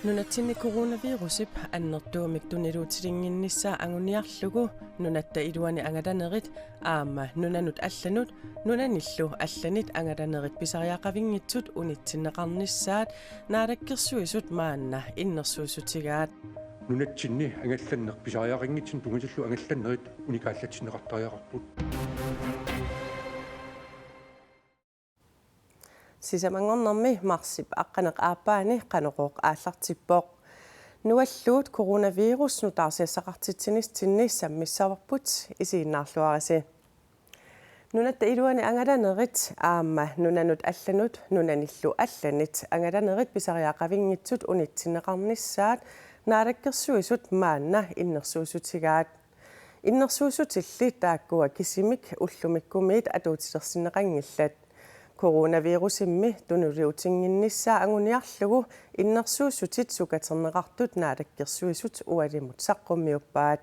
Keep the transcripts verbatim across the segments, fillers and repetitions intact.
Nunatsinni coronavirusip annertuumik tuniluutilinnginnissaa anguniarlugu nunatta iluani angalanerit aamma nunanut allanut nunanillu allanit angalanerit pisariaqavinngitsut unitsinneqarnissaat Naalakkersuisut maanna innersuussutigaat. Nunatsinni angallanneq pisariaqanngitsunik tunngatillugu angallannerit unikaallatsinneqartariaqarput. Sisamanngornermi marsip aqqaneq aappaani Qanorooq aallartippoq. Nualluut coronavirus nutaarsiassaqartitsinitsinni sammissavarput, isiginnaarluarisi. Nunatta iluani angalanerit aamma nunanut allanut nunanillu allanit angalanerit pisariaqavinngitsut unitsinneqarnissaat Naalakkersuisut maanna innersuussutigaat. Innersuussutilli taakkua kisimik ullumikkumiit atuutilersinneqanngillat. Coronavirusimmi tuniluutinnginnissaa anguniarlugu innersuussutit sukaterneqartut Naalakkersuisut ualimut saqqummiuppaat.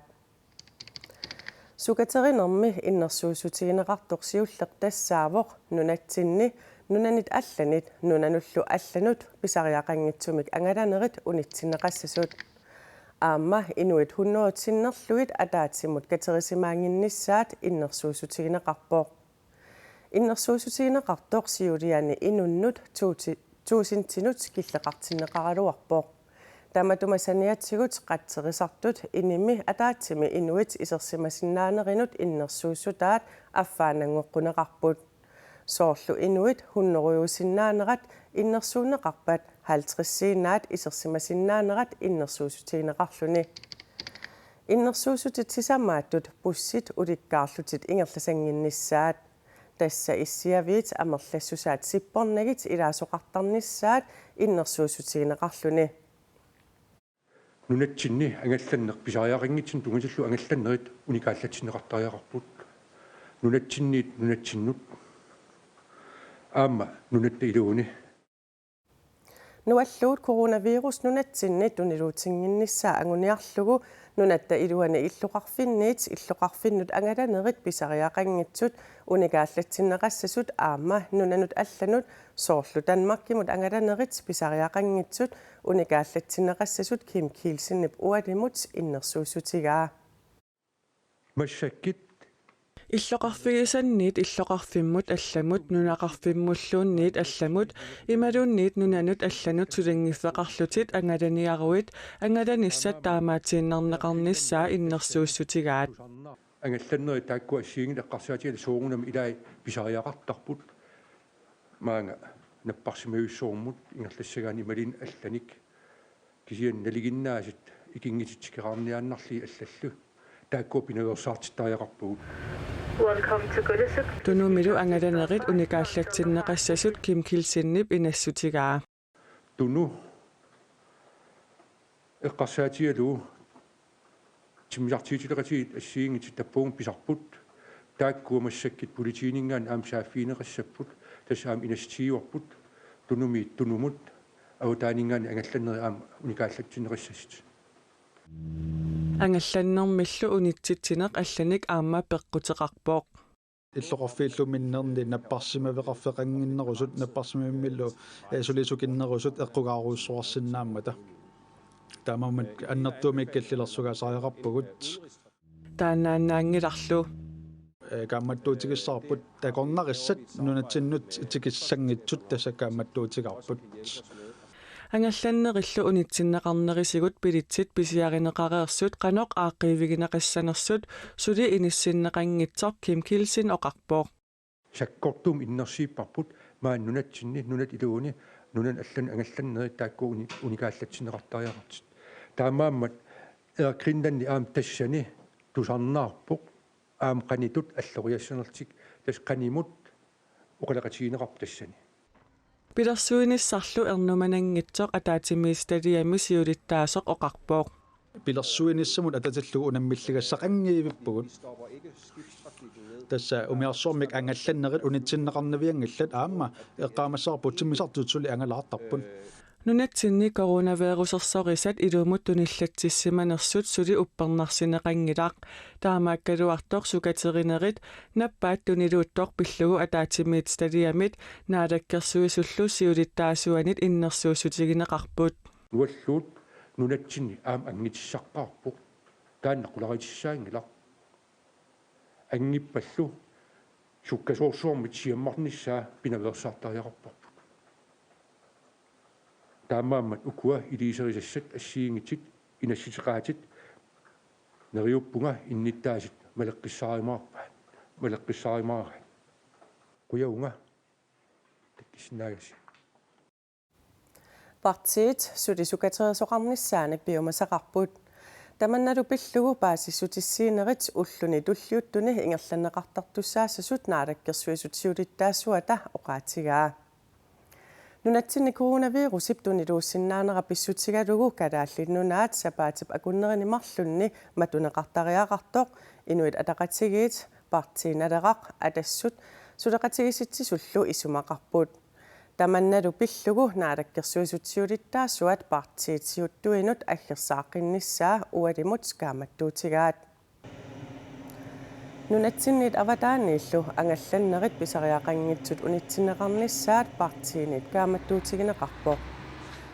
Sukaterinermi innersuussutigineqartoq siulleq tassaavoq nunatsinni nunanit allanit nunanullu allanut pisariaqanngitsumik angalanerit unitsinneqassasut. Aamma inuit hundredet sinnerlugit ataatsimut katerisimaannginnissaat innersuussutigineqarpoq. Innersuussutigineqartoq siuliani inunnut tuuti-, tuusintinut killeqartinneqaraluarpoq. Tamatuma saniatigut qatserisartut inimi ataatsimi inuit isersimasinnaanerinut innersuussutaat affaannanngoqquneqarput. Soorlu inuit hundredetsinnaanerat innersuunneqarpat halvtredsiinnaat isersimasinnaanerat innersuussutigineqarluni. Innersuussutit sisamaattut bussit ulikkaarlutik ingerlasannginnissaat. Tassa issiaviit amerlassusaat sippornagit ilaasoqartarnissaat innersuussutigineqarluni. Nunatsinni angallanneq pisariaqanngitsunik tunngatillugu angallannerit unikaallatsinneqartariaqarput. Nunatsinniit nunatsinnut aamma nunatta iluani. Nualluut coronavirus nunatsinni tuniluutinnginnissaa anguniarlugu nunatta iluani illoqarfinniit illoqarfinnut angalanerit pisariaqanngitsut unikaallatsinneqassasut aamma nunanut allanut soorlu Danmarkimut angalanerit pisariaqanngitsut unikaallatsinneqassasut Kim Kielsenip ualimut innersuussutigaa. Massakkut illoqarfigisanniit illoqarfimmut allamut, nunaqarfimmulluunniit allamut imaluunniit nunanut allanut sulinngiffeqarlutit angalaniaruit angalanissat taamaatiinnarneqarnissaa innersuussutigaat. Angallannerit taakku assigiinngitsut eqqarsaatigalugit soorunami ilai pisariaqartarput. Maanga napparsimavissuarmut ingerlassagaanni imaluunniit allanik. Kisianni nalinginnaasut ikinngitsut tikeraarniaannarlugit allallu. Taakku pinaveersaartittariaqarpagut. Welcome to Kulisuk. Tunumilu angalanerit unikaallatsinneqassasut Kim Kielsenip inassutigaa. Tunu eqqarsaatigalugu timmisartuutileqatigiit assigiinngitsut tappavummik pisarput. Taakkua massakkut politiininngaanniit aamma saaffigineqassapput. Tassa aamma inassutigaarput. Tunumiit Tunumut avataaninngaanniit angallannerit aamma unikaallatsinneqassasut. Angallannermillu unitsitsineq allanik aamma peqquteqarpoq. Illoqarfiillu minnerni napparsimaveqarfeqannginnerusut napparsimavimmillu, eh, sulisukinnerusut eqqugaarujussuarsinnaammata. Taamaammat annertuumik killilersugaasariaqarpugut. Taannaannaanngilarlu. Eh, kaammattuutigissavarput takornarissat nunatsinnut tikissanngitsut tassa kaammattuutigaarput. Angallannerillu unitsinneqarnerisigut billetsit pisiarineqareersut qanoq aaqqiivigineqassanersut suli inissinneqanngitsoq Kim Kielsen oqarpoq. Sakkortuumik innersuupparput maani nunatsinni, nunat iluani, nunanut allanut angallannerit taakku uni-, unikaallatsinneqartariaqartut. Taamaammat Air Greenlandi aamma tassani tusarnaarpoq aamma qanitut alloriassanerlutik, tassa qanimut oqaloqatigineqarpoq tassani. Pilersuinissarlu ernumananngitsoq ataatsimiititaliami siulittaasoq oqarpoq. Pilersuinissamut atatillugu unammilligassaqanngivippugut. Tassa umiarsuarmik angallannerit unitsinneqarnavianngillat aamma eqqaamassavarput timmisartut suli angalaartarput. Nunatsinni coronavirusersorisat ilumut tunillatsissimanersut suli uppernarsineqanngilaq. Taamaakkaluartoq sukaterinerit nappaat tuniluuttoq pillugu ataatsimiititaliamit naalakkersuisullu siulittaasuanit innersuussutigineqarput. Nualluut nunatsinni aamma anngitissaqaarpoq, taanna qularitissaanngilaq. Anngippallu sukkasoorsuarmik siammarnissaa pinaveersaartariaqarparput. Taamaammat ukua iliuuserisassat assigiinngitsut inassuteqaatit neriuppunga innuttaasut maleqqissaarumaarpaat, maleqqissaarumaaraat. Qujavunga takkisinnaagassi. Partiit suli sukkaterisoqarnissaanik piumasaqarput. Tamannalu pillugu paasissutissiinerit ulluni tulliuttuni ingerlanneqartartussaassasut naalakkersuisut siulittaasuata oqaatigaa. Nunatsinni coronavirusip tuniluussinnaanera pissutigalugu Kalaallit Nunaat sapaatip akunnerini marlunni matuneqartariaqartoq Inuit Ataqatigiit, Partii Naleraq, Atassut suleqatigiissitsisullu isumaqarput. Tamannalu pillugu naalakkersuisut siulittaasuat partiit siuttuinut aggersaaqqinnissaa ualimut kaammattuutigaat. Nunatsinniit avataaniillu angallannerit pisariaqanngitsut unitsinneqarnissaat partiinit kaammattuutigineqarpoq.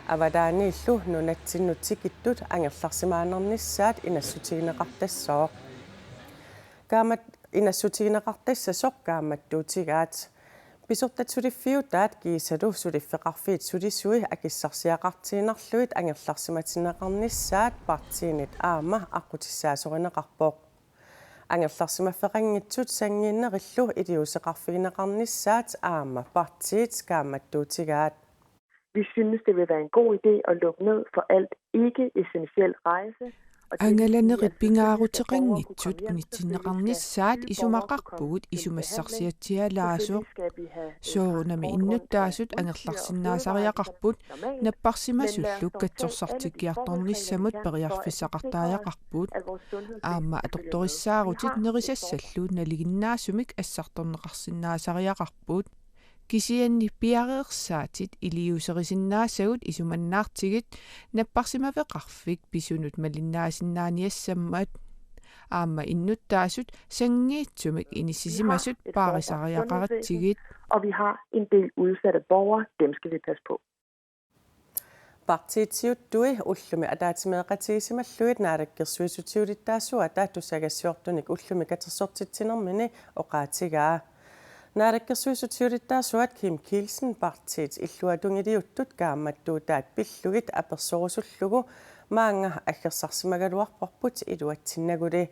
Avataaniillu nunatsinnut tikittut angerlarsimaannarnissaat inassutigineqartassooq. Kaammat-, inassutigineqartassasoq kaammattuutigaat. Pisortat suliffiutaat kiisalu suliffeqarfiit sulisui akissarsiaqartiinnarlugit angerlarsimatinneqarnissaat partiinit aamma aqqutissaasorinneqarpoq. Angerlarsimaffeqanngitsut sanngiinnerillu iliuuseqarfigineqarnissaat aamma partiit kaammattuutigaat. Vi synes, det vil være en god idé at lukke ned for alt ikke essentiel rejse. Og det vil sige, at Angalanerit pingaaruteqanngitsut unitsinneqarnissaat isumaqarpugut isumassarsiatsialaasoq. Soorunami innuttaasut angerlarsinnaasariaqarput napparsimasullu katsorsartikkiartornissamut periarfissaqartariaqarput. Aamma atortorissaarutit nerisassallu nalinginnaasumik assartorneqarsinnaasariaqarput. Kisianni piareersaatit iliuuserisinnaasagut isumannaartigit napparsimaveqarfik pisunut malinnaasinnaaniassammat. Aamma innuttaasut sanngiitsumik inissisimasut paarisariaqaratsigit. Og vi har en del udsatte borgere, dem skal vi passe på. Partiit siuttui ullumi ataatsimeeqatigisimallugit naalakkersuisut siulittaasuata tusagassiortunik ullumi katersortitsinermini oqaatigaa. Naalakkersuisut siulittaasuat Kim Kielsen partiit illuatungiliuttut kaammattuutaat pillugit apersorusullugu maanga aggersarsimagaluarparput iluatsinnaguli.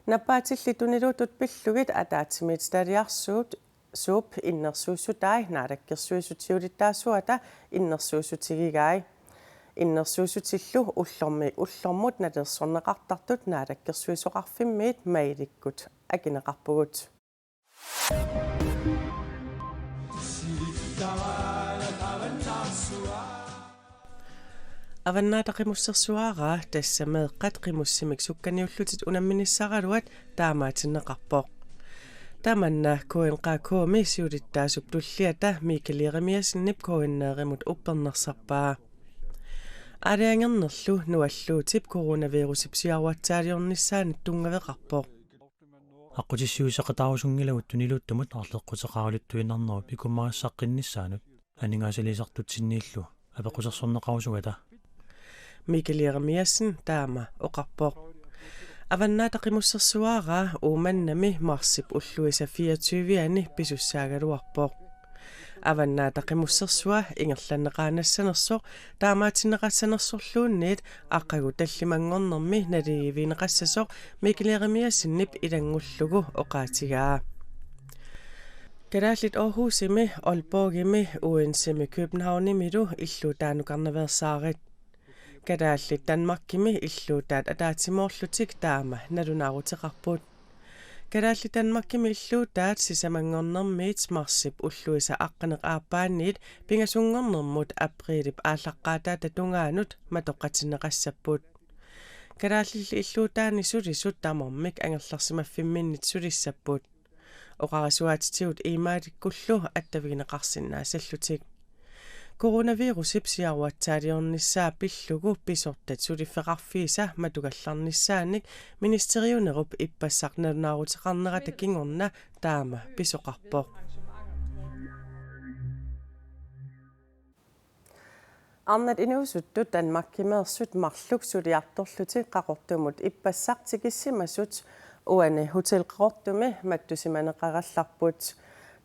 Nappaatillit tuniluuttut pillugit ataatsimiititaliarsuup suup innersuussutai naalakkersuisut siulittaasuata innersuussutigigai. Innersuussutillu ullormiit ullormut nalilersorneqartartut naalakkersuisoqarfimmiit mailikkut akineqarpugut. Avannaata Qimussersuaraa, tassa meeqqat qimussimik sukkaniullutik unamminissaraluat, taamaatinneqarpoq. Tamanna K N Q K-mi siulittaasup tulliata Michael Jeremiassenip K N R-imut uppernarsarpaa. Aalajangernerlu nualluutip coronavirusip siaruatsaaliornissaanut tunngaveqarpoq. Aqqutissiuisseqataarusunngilagut tuniluuttumut aarleqquteqaraluttuinnarnerup ikummarissaqqinnissaanut aningaasaliisartutsinniillu apeqqusersorneqarusugata. Michael Jeremiassen taama oqarpoq. Avannaata Qimussersuaraa Uummannami marsip ulluisa fireogtyve-ani pisussaagaluarpoq. Avannaata Qimussersua ingerlanneqaannassanersoq taamaatinneqassanersorluunniit aqagu tallimanngornermi naligiivigineqassasoq Michael Jeremiassenip ilanngullugu oqaatigaa. Kalaallit Aarhusimi, Aalborgimi, Odensemi Københavnimilu illuutaanukarnaveersaarit. Kalaallit Danmarkimi illuutaat ataatsimoorlutik taama nalunaaruteqarput. Kalaallit Danmarkimi illuutaat sisamanngornermiit marsip ulluisa aqqaneq-aappaanniit pingasunngornermut apriilip aallaqqaataata tungaanut matoqqatinneqassapput. Kalaallilli illuutaanni sulisut tamarmik angerlarsimaffimminnit sulissapput. Oqarasuaatitigut iimalikkullu attavigineqarsinnaassallutik. Coronavirusip siaruatsaaliornissaa pillugu pisortat suliffeqarfiisa matugallarnissaanik ministeriunerup ippassaq nalunaaruteqarnerata kingorna taama pisoqarpoq. Arnat inuusuttut Danmarkimeersut marluk suliartorlutik Qaqortumut ippassaq tikissimasut uani Hotel Qaqortumi mattusimaneqarallarput.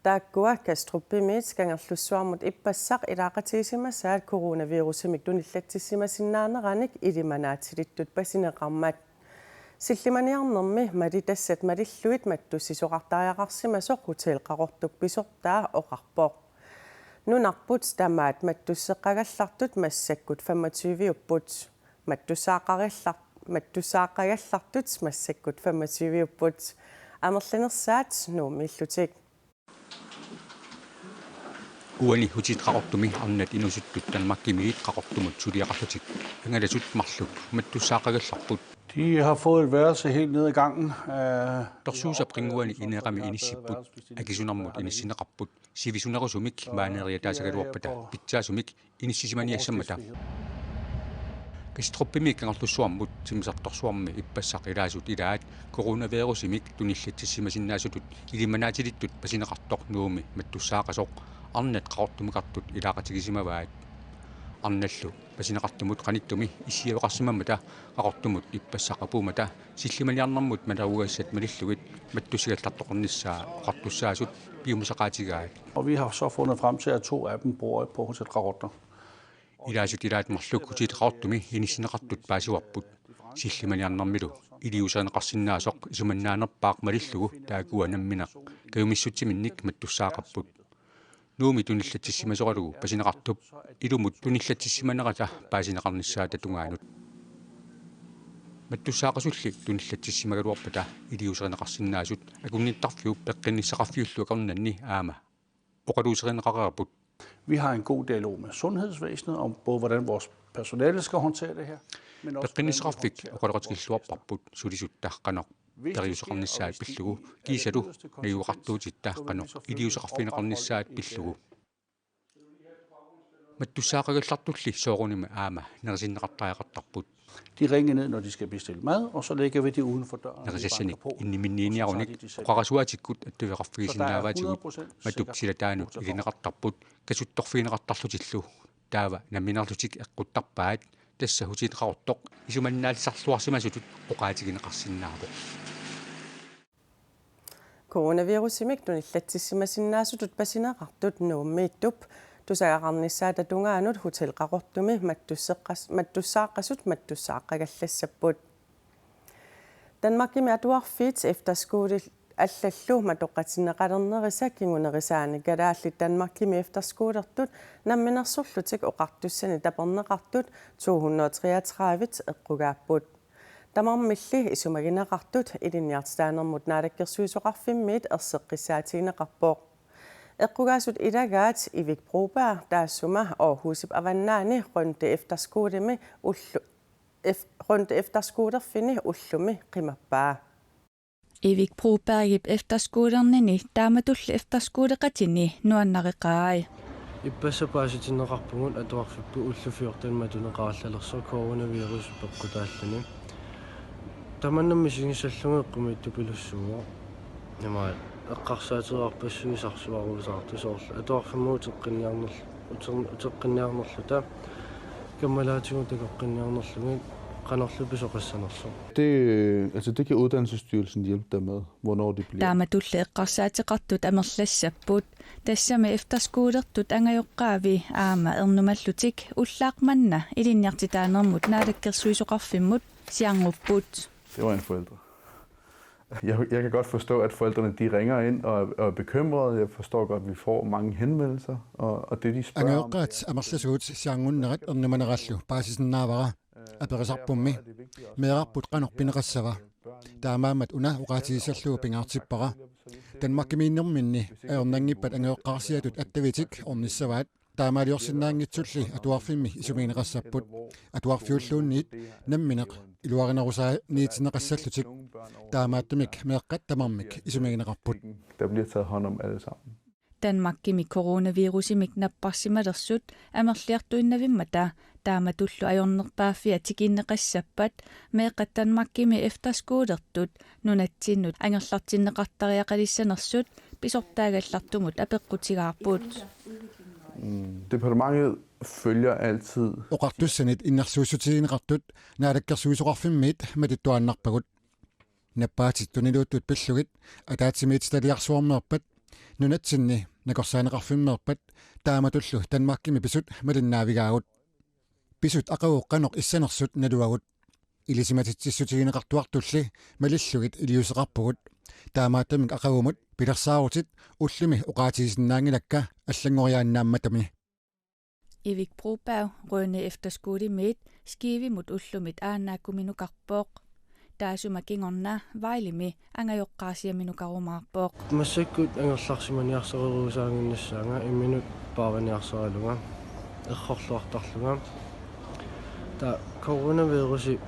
Taakkua Kastrupimiit Kangerlussuarmut ippassaq ilaaqatigisimasaat coronavirusimik tunillatsissimasinnaaneranik ilimanaatsilittut pasineqarmat. Sillimaniarnermi malitassat malillugit mattussisoqartariaqarsimasoq Hotel Qaqortup pisortaa oqarpoq. Nunarput tamaat mattusseqagallartut massakkut femogtyve-upput. Mattussaaqagallar-, mattussaaqagallartut massakkut femogtyve-upput. Amerlanersaat Nuummiillutik. Uani Hotel Qaqortumi arnat inuusuttut Danmarkimiit Qaqortumut suliaqarlutik angalasut marluk mattussaaqagallarput. De har fået et værelse helt ned ad gangen. Øh, Torsuusap qinnguani ineerami inissipput, akisunarmut inissinneqarput, sivisunerusumik maaneeriataasagaluarpata pitsaasumik inissisimaniassammata. Kastrupimiit Kangerlussuarmut timmisartorsuarmi ippassaq ilaasut ilaat coronavirusimik tunillatsissimasinnaasutut ilimanaatsilittut pasineqartoq Nuummi mattussaaqasoq arnat Qaqortumikartut ilaaqatigisimavaat. Arnallu pasineqartumut qanittumi issiaveqarsimammata Qaqortumut ippassaq apuummata sillimaniarnermut maleruagassat malillugit mattussigallartoqarnissaa oqartussaasut piumasaqaatigaat. Og vi har så fundet frem til, at to af dem bor på Hotel Qaqortoq. Ilaasut ilaat marluk Hotel Qaqortumi inissinneqartut paasivarput. Sillimaniarnermilu iliuuserineqarsinnaasoq isumannaanerpaaq malillugu taakkua nammineq kajumissutsiminnik mattussaaqarput. Nuummi tunillatsissimasoralugu pasineqartup ilumut tunillatsissimanerata paasineqarnissaata tungaanut. Mattussaaqasulli tunillatsissimagaluarpata iliuuserineqarsinnaasut akunnittarfiup peqqinnissaqarfiullu akornanni aamma oqaluuserineqareerput. Vi har en god dialog med sundhedsvæsenet om, både hvordan vores personale skal håndtere det her, men også hvordan Peqqinnissaqarfik oqaloqatigilluarparput sulisutta qanoq periuseqarnissaat pillugu kiisalu najugaqartuutitta qanoq iliuuseqarfigineqarnissaat pillugu. Mattussaaqagallartulli soorunami aamma nerisinneqartariaqartarput. De ringer ned, når de skal bestille mad, og så lægger vi det uden for døren. Vi banker på, og så tager de det selv. Nerisassanik inniminniiniarunik oqarasuaatikkut attavigaqarfigisinnaavaatigut matup silataanut ilineqartarput kasuttorfigineqartarlutillu. Taava nammineerlutik eqquttarpaat, tassa Hotel Qaqortoq isumannaallisarluarsimasutut oqaatigineqarsinnaavoq. Coronavirusimik tunillatsissimasinnaasutut pasineqartut Nuummiittup tusagaqarnissaata tungaanut Hotel Qaqortumi mattusseqqas-, mattussaaqasut mattussaaqagallassapput. Danmarkimi atuarfiit efterskolit allallu matoqqatinneqalernerisa kingunerisaani kalaallit Danmarkimi efterskolertut namminersorlutik oqartussani taperneqartut to hundrede og treogtredive eqqugaapput. Tamarmilli isumagineqartut Ilinniartitaanermut Naalakkersuisoqarfimmiit erseqqissaatigineqarpoq. Eqqugaasut ilagaat Ivik Broberg taassuma Aarhusip avannaani Rønde Efterskolemi ullu-, ef-, Rønde Efterskolerfini ullumi qimappaa. Ivik Brobergip efterskolernini taamatulli efterskoleqatini nuannareqaai. Ippassaq paasitinneqarpugut atuarfipput ullut fjorten matuneqarallalersoq coronavirus peqqutaalluni. Tamanna misigissallugu eqqumiitsupilussuuvoq. Imaat eqqarsaatereerpassuit sarsuaruusaartut soorlu atuarfimmut uteqqinniarnerl-, uter-, uteqqinniarnerluta kammalaatigut takoqqinniarnerlugit qanorlu pisoqassanersoq. Det, altså det kan Uddannelsesstyrelsen hjælpe dig med, hvornår det bliver. Taamatulli eqqarsaateqartut amerlassapput. Tassami efterskolertut angajoqqaavi aamma ernumallutik ullaaq manna Ilinniartitaanermut Naalakkersuisoqarfimmut siarngupput. Det var en forælder. Jeg, jeg kan godt forstå, at forældrene de ringer ind og, og er bekymrede. Jeg forstår godt, at vi får mange henvendelser, og, og det de spørger om, det er Angajoqqaat amerlasuut siarngunnerat ernumanerallu paasisinnaavara. Aperisarpummi: Meerarput qanoq pineqassava? Taamaammat una oqaatigissallugu pingaartippara. Danmarkimiinnerminni ajornanngippat angajoqqaarsiatut attavitik ornissavaat. Taamaaliorsinnaanngitsulli atuarfimmi isumagineqassapput. Atuarfiulluunniit nammineq iluarinerusaaniitinneqassallutik. Taamaattumik meeqqat tamarmik isumagineqarput. Der bliver taget hånd om alle sammen. Danmarkimi coronavirusimik napparsimalersut amerliartuinnavimmata taamatullu ajornerpaaffia tikinneqassappat meeqqat Danmarkimi efterskolertut nunatsinnut angerlartinneqartariaqalissanersut pisortaagallartumut apeqqutigaarput. Departementet følger altid. Oqartussanit innersuussutigineqartut Naalakkersuisoqarfimmiit matuttuaannarpagut. Nappaatit tuniluuttut pillugit ataatsimiititaliarsuarmeerpat, nunatsinni nakorsaaneqarfimmeerpat, taamatullu Danmarkimi pisut malinnaavigaavut. Pisut aqagu qanoq issanersut naluagut. Ilisimatitsissutigineqartuartulli malillugit iliuuseqarpugut. Taamaattumik aqagumut pilersaarutit ullumi oqaatigisinnaanngilakka allanngoriaannaammatami. Erik Broberg, Rønne Efterskolemiit Skivimut ullumi aannaakkuminukarpoq. Taassuma kingorna Vejlemi angajoqqaasiaminukarumaarpoq. Massakkut angerlarsimaniarsarerusaannginnissaanga imminut paavaniarsaralunga, errorluartarlunga. Taava coronavirusi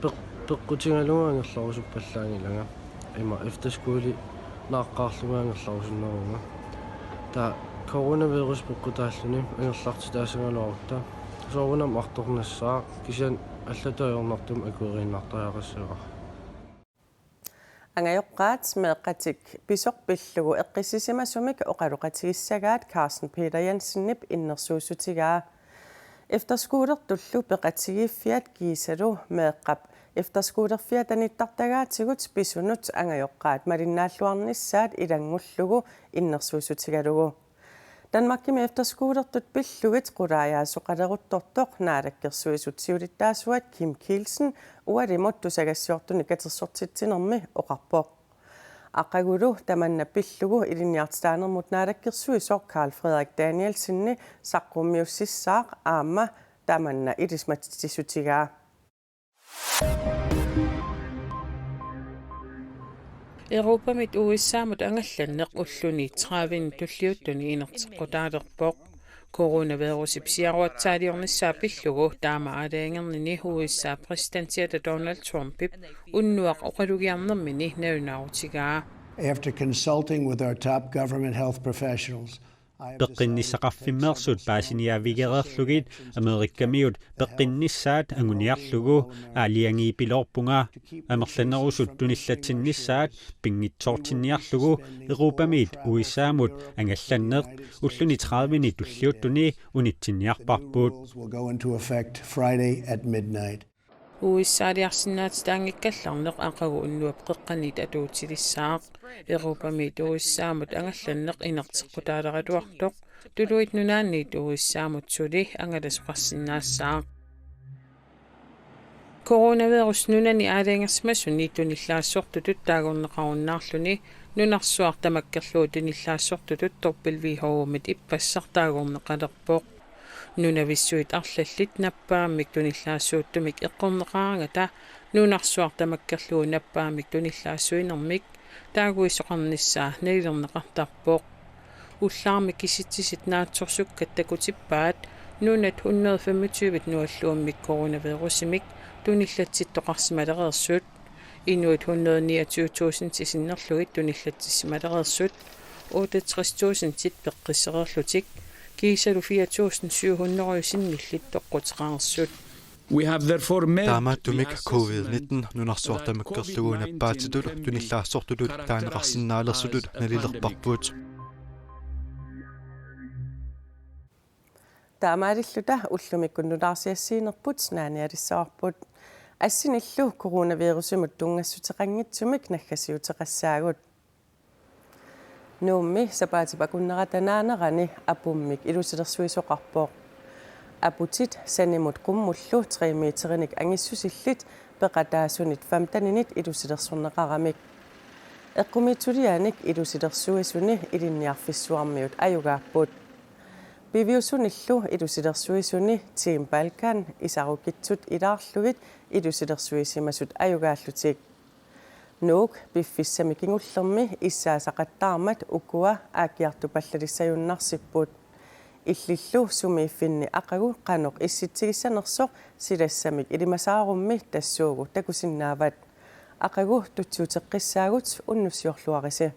peq-, peqqutigalugu angerlarusuppallaanngilanga. Ima efterskoli naaqqaarlunga angerlarusunnerunga. Taava coronavirus peqqutaalluni angerlartitaassagaluarutta soorunami artornassaaq, kisianni allatut ajornartumik akueriinnartariaqassavara. Angajoqqaat meeqqatik pisoq pillugu eqqissisimasumik oqaloqatigissagaat Carsten Peter Jensenip innersuussutigaa. Efterskolertullu peqatigiiffiat kiisalu meeqqap efterskolerfia tanittartagaatigut pisunut angajoqqaat malinnaalluarnissaat ilanngullugu innersuussutigalugu. Danmarkimi efterskolertut pillugit qulaajaasoqaleruttortoq Naalakkersuisut siulittaasuat Kim Kielsen ualimut tusagassiortunik katersortitsinermi oqarpoq. Aqagulu tamanna pillugu ilinniartitaanermut naalakkersuisoq Karl Frederik Danielsenip saqqummiussissaaq aamma tamanna ilisimatitsissutigaa. Europamit U S A-mut angallanneq ulluni tredive tulliuttuni inerteqqutaalerpoq. Coronavirusip siaruatsaaliornissaa pillugu taama aalajangernini U S A præsidentiata Donald Trumpip unnuaq oqalugiarnermini nalunaarutigaa. After consulting with our top government health professionals, I have decided to take some steps. Peqqinnissaqarfimmeersut paasiniaavigereerlugit Amerikamiut peqqinnissaat anguniarlugu aalajangiipiloorpunga. Amerlanerusut tunillatsinnissaat pinngitsoortinniarlugu Europamit U S A-mut angallanneq ulluni tredive tulliuttuni unitsinniarparput. Rules will go into effect Friday at midnight. U S A-liarsinnaatitaanngikkallarneq aqagu unnuap qeqqaniit atuutilissaaq. Europamit U S A-mut angallanneq inerteqqutaaleraluartoq Tuluit Nunaanniit U S A-mut suli angalasoqarsinnaassaaq. Coronavirus nunani aalajangersimasuni tunillaassortutut taagorneqarunnaarluni nunarsuaq tamakkerlugu tunillaassortutut W H O-mit ippassaq taagorneqalerpoq. Nunavissut arlallit nappaammik tunillaassuuttumik eqqorneqaraangata nunarsuaq tamakkerlugu nappaammik tunillaassuinermik taaguisoqarnissaa nalilerneqartarpoq. Ullaarmi kisitsisit naatsorsukkat takutippaat nunat hundrede femogtyve nualluummik coronavirusimik tunillatsittoqarsimalereersut. Inuit hundrede niogtyve tusindit sinnerlugit tunillatsissimalereersut, otteogtres tusindit peqqissereerlutik, kiisalu fire tusind syv hundrede sinillit toqquteqareersut. We have therefore made. Taamaattumik covid nitten nunarsuaq tamakkerlugu nappaatitut tunillaassortutut taaneqarsinnaalersutut nalilerparput. Taamaalilluta ullumikkut nutaarsiassiinerput naanialissavarput. Assinillu coronavirusimut tunngassuteqanngitsumik naggasiuteqassaagut. Nuummi sapaatip akunnerata naanerani apummik ilusilersuisoqarpoq. Aputit sanimut qummullu tre meterinik angissusillit peqataasunit femteninit ilusilersorneqaramik. Eqqumiitsulianik ilusilersuisuni ilinniarfissuarmiut ajugaapput. Piviusunillu ilusilersuisuni Team Balkan isarukitsut ilaarlugit ilusilersuisimasut ajugaallutik. Nuuk piffissami kingullermi issaasaqattaarmat ukua aakkiartupallalissagunarsipput. Illillu sumiiffinni aqagu qanoq issitsigissanersoq silassamik ilimasaarummi tassuugu takusinnaavat. Aqagu tutsiuteqqissaagut, unnussiorluarisi.